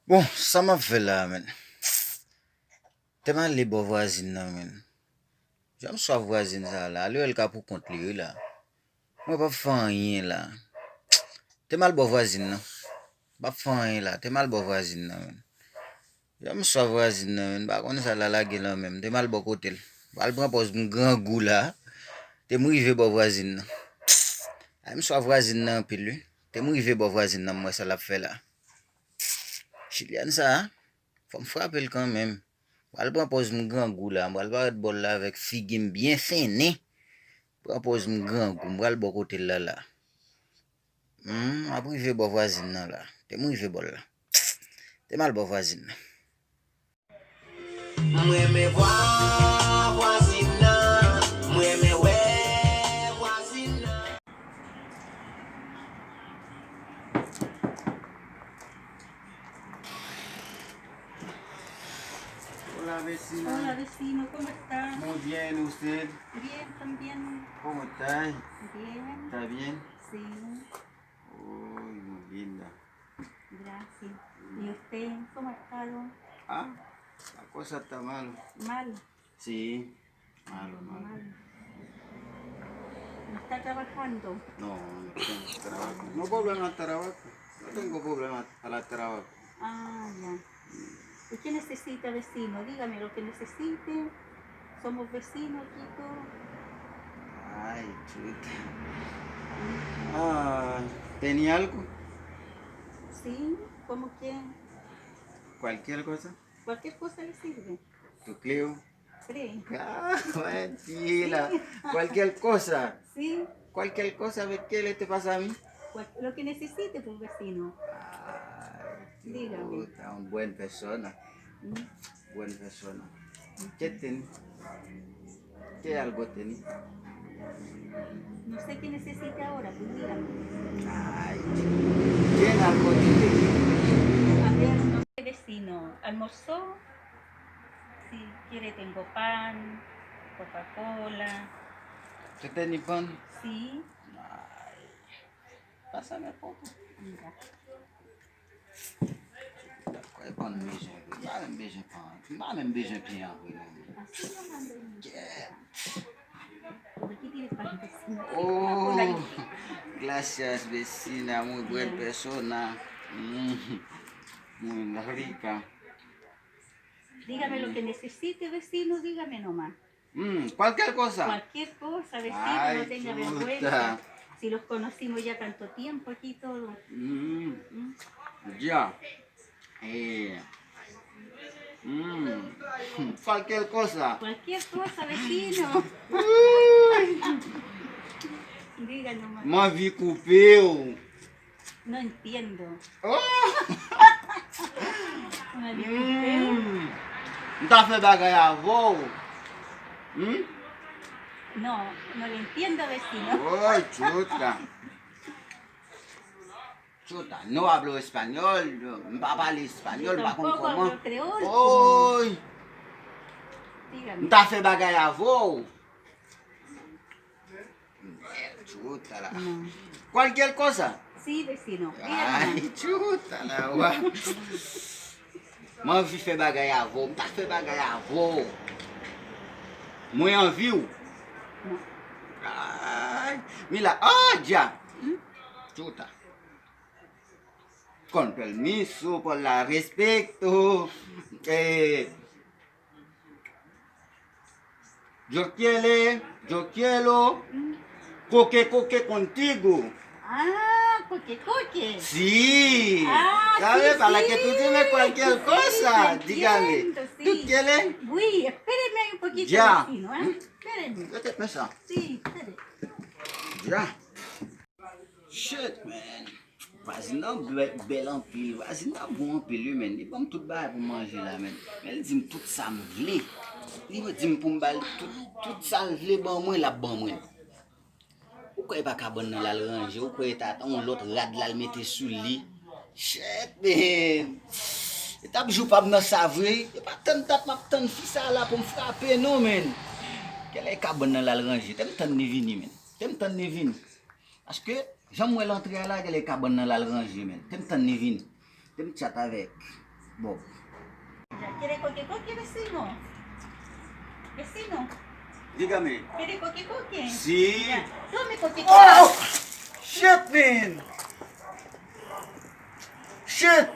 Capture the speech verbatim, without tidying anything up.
Bon, sa m ap fè la, menn? Te m ale bò vwazin nan, menn. Jan m swav vwazin sa la, ale wè l ka pou kont li, wi, la. Mwen p ap fè anyen la. Te m al bò vwazin nan. M p ap fè anyen la. Te m al bò vwazin nan, menn. Jan m swav vwazin nan, menn. M pa konn sa l al lage nan men m. Te m al bò kote l. M pral pran pòz m grangou la. Te m rive bò vwazin nan. Ay, m swav vwazin nan anpil, wi. Te m rive bò vwazin nan, m wè sa l ap fè la. Chilyèn sa a, fò m frape l kanmenm. M pral pran pòz m grangou la, m pral parèt bò l la avèk figi m byen fennen. Pran pòz m grangou, m pral bò kote l la la. Hmm, m ap rive bò vwazin nan la. Te m rive bò l la. Te m al bò vwazin nan. M renmen vwa vwazin nan, m renmen wè vwazin nan. Hola, vecina. Hola, vecino, ¿cómo está? Muy bien, ¿y usted? Bien, también. ¿Cómo está? Bien. ¿Está bien? Sí. Uy, muy linda. Gracias. ¿Y usted cómo ha estado? Ah, la cosa está mal. Mal. Sí, malo, malo. Mal. ¿No está trabajando? No, no tengo trabajo. No problema al trabajo. No tengo problema al trabajo. Ah, ya. ¿Y qué necesita, vecino? Dígame lo que necesite. Somos vecinos aquí todos. Ay, chuta. Ah, ¿tenía algo? Sí, ¿cómo qué? Cualquier cosa. Cualquier cosa le sirve. ¿Tu creo? Sí. Ah, mentira. Sí. Cualquier cosa. Sí. Cualquier cosa, ¿qué le te pasa a mí? Cual- lo que necesite, pues, vecino. Ay, dígame. Chuta, un buen persona. Mm. Buen persona. ¿Qué tiene? ¿Qué algo tiene? No sé qué necesite ahora, pues dígame. Ay, ¿qué algo tiene? A ver, no sé, vecino, ¿almorzó? Si quiere tengo pan, Coca-Cola. ¿Tú tienes pan? Sí. Ay, pásame poco. Mira. Dakò, e pa m bezwen vre. M pa menm bezwen pran. M pa menm bezwen peye an vre non. Kèt. Oh, gracias vecina, muy buen persona. Mm, muy rica. Dígame lo que necesite, vecino, dígame nomás. Mm, cualquier cosa. Cualquier cosa, vecino, no tenga vergüenza. Si los conocimos ya tanto tiempo aquí y todo. Mm, ya. Eh, mm, cualquier cosa. Cualquier cosa, vecino. Uy. Diga nomás. M anvi koupe w. No entiendo. Oh! Una disculpa. Mm. M ta fè bagay avè w. Hmm? No, no le entiendo, vecino. Oh, chuta. Chuta, no hablo español. M pa pale espanyòl, m pa konn kòman. Oy! M ta fè bagay avè w. Chuta la. Cualquier cosa. Sí, vecino. Ay, chuta la, wa. M anvi fè bagay avè w. M ta fè bagay avè w. Mwen anvi w. Ay, mi la. Oh, dja. Chuta. Con permiso, por la respeto. Eh, yo quiere, yo quiero, coque, coque contigo. Ah, coque, coque. Sí. Ah, sí, para que tú dime cualquier cosa. Dígame. ¿Tú quieres? Oui, espéreme un poquito, vecino, ¿eh? Espéreme. ¿Qué te pasa? Sí, espere. Ya. Shit, man. Vwazin nan bè- bèl anpil. Vwazin nan bon anpil, wi, man. Li ban m tout bagay pou m manje la, man. Men li di m tout sa m vle. Li di m pou m ba l tout, tout sa l vle ban mwen, l ap ban mwen. Ou kwè e pa kabann nan l al ranje, ou kwè e ta yon lòt rad l al mete sou li. Shit, man. E t ap jou pa m nan sa vre. E pa tann dat m ap tann fi sa la pou m frape, non, man. Genlè e kabann nan l al ranje. Te m tann li vini, man. Te m tann li vini. Paske, jan m wè l antre a la, genlè kabann nan l al ranje, man. Te m tann li vini. Te m tchat avèk Bon. Ya, quiere coque coque, vecino. Vecino, Dígame. ¿Quiere coque coque? Sí. Ya, tome coque Oh! coque. Shit, man! Shit!